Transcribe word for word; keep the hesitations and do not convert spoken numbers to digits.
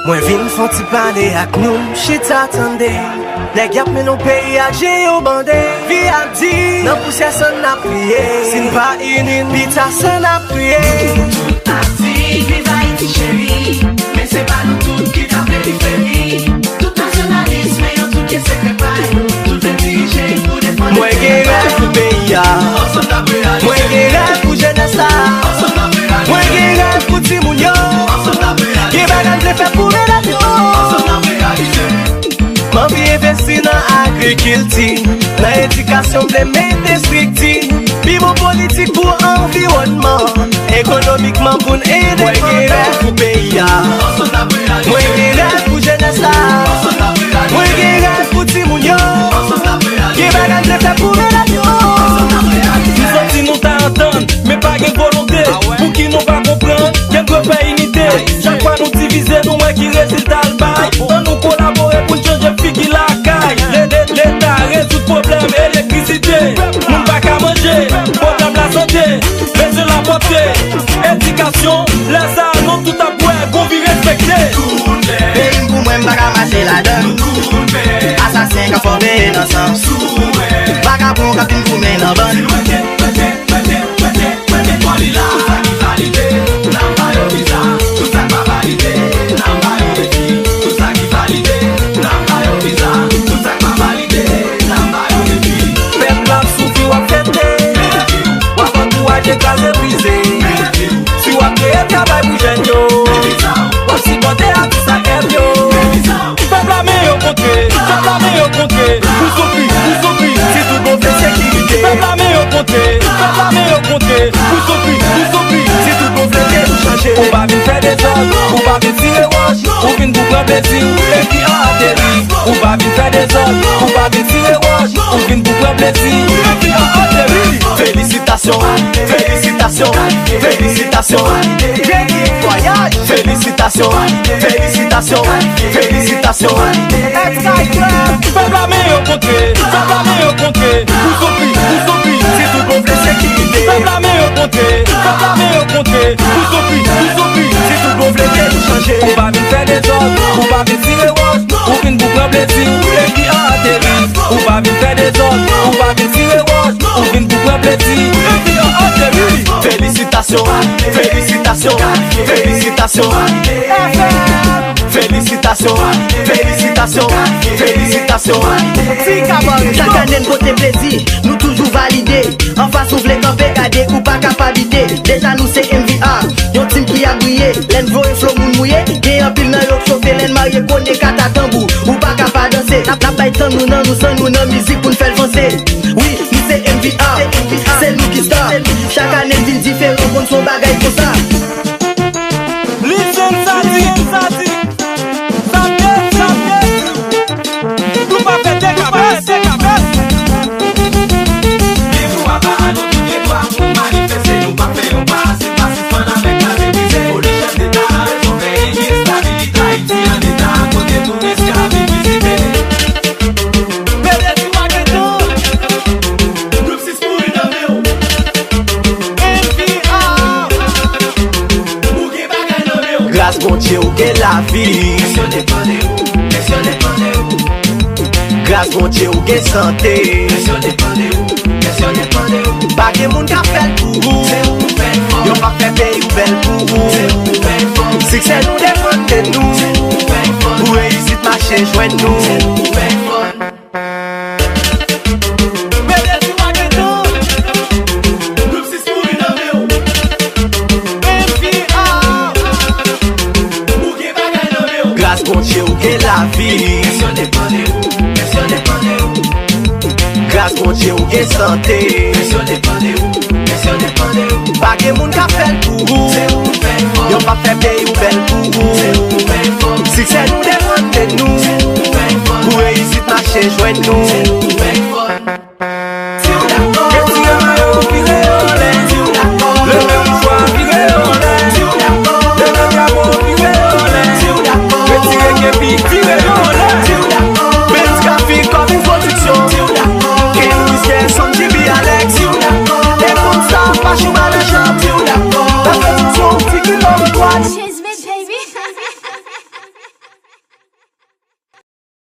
Mwen vin fè yon ti pale ak nou, chita tande. Nèg y ap mennen w peyi a, je yo bande. Vi a di, nan pousyè san n ap kriye. Si n pa ini, pita san n ap kriye. Nou tout ap di, viv Ayiti cheri. Men se pa nou tout ki ta vle li fè li. Tout nasyonalis, men yo tout gen sekrè pa yo. Tout vle dirije pou defann enterè pa yo. Mwen gen rèv pou peyi a. Ansanm n ap reyalize. Mwen gen rèv pou jenès la. Ansanm n ap reyalize. Mwen gen rèv pou timoun yo. Ansanm n ap reyalize. Gen bagay m vle fè pou medam yo. Ansanm n ap reyalize. M anvi envesti nan agrikilti, nan edikasyon, m vle mete estrikti, pi bon politik pou anviwònman, ekonomikman pou n endepandans. Mwen gen rèv pou peyi a. Mwen gen rèv pou jenès la. Mwen gen rèv pou timoun yo. Gen bagay m vle fè pou medam yo. Nou santi nou ta antann, men pa gen volonte. Pouki nou pa konprann? Gen dwe fè inite. Chak fwa nou divize, nou wè ki rezilta l bay. Ann nou kolabore pou n chanje figi lakay. Lede Leta rezoud pwoblèm elektrisite. Moun pa ka manje, pwoblèm lasante, bezwen lapwòpte, edikasyon. Lè sa a, nou tout ap wè gon vi respekte. Peyi m pou mwen, m pa ka mache ladan l. Asasen k ap fòme nan san. Vakabon k ap vin goumen nan bann. Mete, mete, mete, mete, mete kò li la. Tout sa ki valide, n ap ba yo viza. Tout sa k pa valide, n ap ba yo refi. Tout sa ki valide, n ap ba yo viza. Tout sa k pa valide, n ap ba yo refi. Pèp la ap soufri, w ap fete. W ap antouraje, kraze, brize. Si w ap kreye travay pou jèn yo, w ap sipòte atis ak rèv yo. Pèp la men yo kontre, pèp la men yo kontre. Pou soufri, pou soufri, si tout bon vle sekirite. Pèp la men yo kontre, pèp la men yo kontre. Pou soufri, pou soufri, si tout bon vle peyi nou chanje. Ou pa vin fè dezòd, ou pa vin tire wòch, ou vin pou pran plezi, epi an ateri. Ou pa vin fè dezòd, ou pa vin tire wòch, ou vin pou pran plezi, epi an ateri. Felisitasyon, felisitasyon, felisitasyon. Felisitasyon, felisitasyon, felisitasyon. Pèp la men yo kontre, pèp la men yo kontre. Pou soufri, pou soufri, si tout bon vle sekirite. Pèp la men yo kontre, pèp la men yo kontre. Pou soufri, pou soufri, si tout bon vle peyi nou chanje. Ou pa vin fè dezòd, ou pa vin tire wòch, ou vin pou pran plezi, epi an ateri. Ou pa vin fè dezòd, ou pa vin tire wòch, ou vin pou pran plezi, epi an ateri. Felisitasyon, felisitasyon, felisitasyon. Felisitasyon, felisitasyon, felisitasyon. Chak ane n pote plezi, nou toujou valide. Anfas ou vle kanpe, gade ou pa ka pa bite. Deja nou se M V R, yon team ki ap briye. Lè n voye flow moun mouye, gen anpil nan yo k chofe. Lè n marye konnen kata tanbou, ou pa ka pa danse. N ap, n ap bay tan nou nan nou, san nou nan mizik pou n fè l vanse. Wi, nou se M V R, se nou ki star. Chak ane n vin diferan, konn se yon bagay konsa. Listen sa di, sa di, sa di, sa di. Nou pa fè dekapèt, dekapèt. Gen dwa pa a nou tout gen dwa pou manifeste, nou pa fè yon pa, se pa sispann avèk kraze brize. Olye chèf deta nan rezon peyi, gen estabilite Ayiti an eta kote touris ka vin vizite. Pede tou a gen tan. Group sis pou ri nan men w. M V R. Ou gen bagay nan men w. Gras Bondye ou gen lavi. Kesyone pale ou, kesyone pale ou. Gras Bondye ou gen sante. Kesyone pale ou, kesyone pale ou. Pa gen moun ka fè l pou ou. Se ou k fè l fò. Yo p ap fè peyi w bèl pou ou. Se ou k fè l fò. Siksè nou depann de nou. Se ou k fè l fò. Pou reyisit mache jwenn nou. Se ou k fè l fò. Mete sou agendan. Group sis pou ri nan men w. M V R. Ou gen bagay nan men w. Gras Bondye ou gen lavi. Kesyone pale ou, kesyone pale ou. Gras Bondye ou gen sante. Kesyone pale ou, kesyone pale ou. Pa gen moun ka fè l pou ou. Se ou k fè l fò. Yo p ap fè peyi w bèl pou ou. Se ou k fè l fò. Siksè nou depann de nou. Se ou k fè l fò. Pou reyisit mache jwenn nou. Se ou k fè l fò.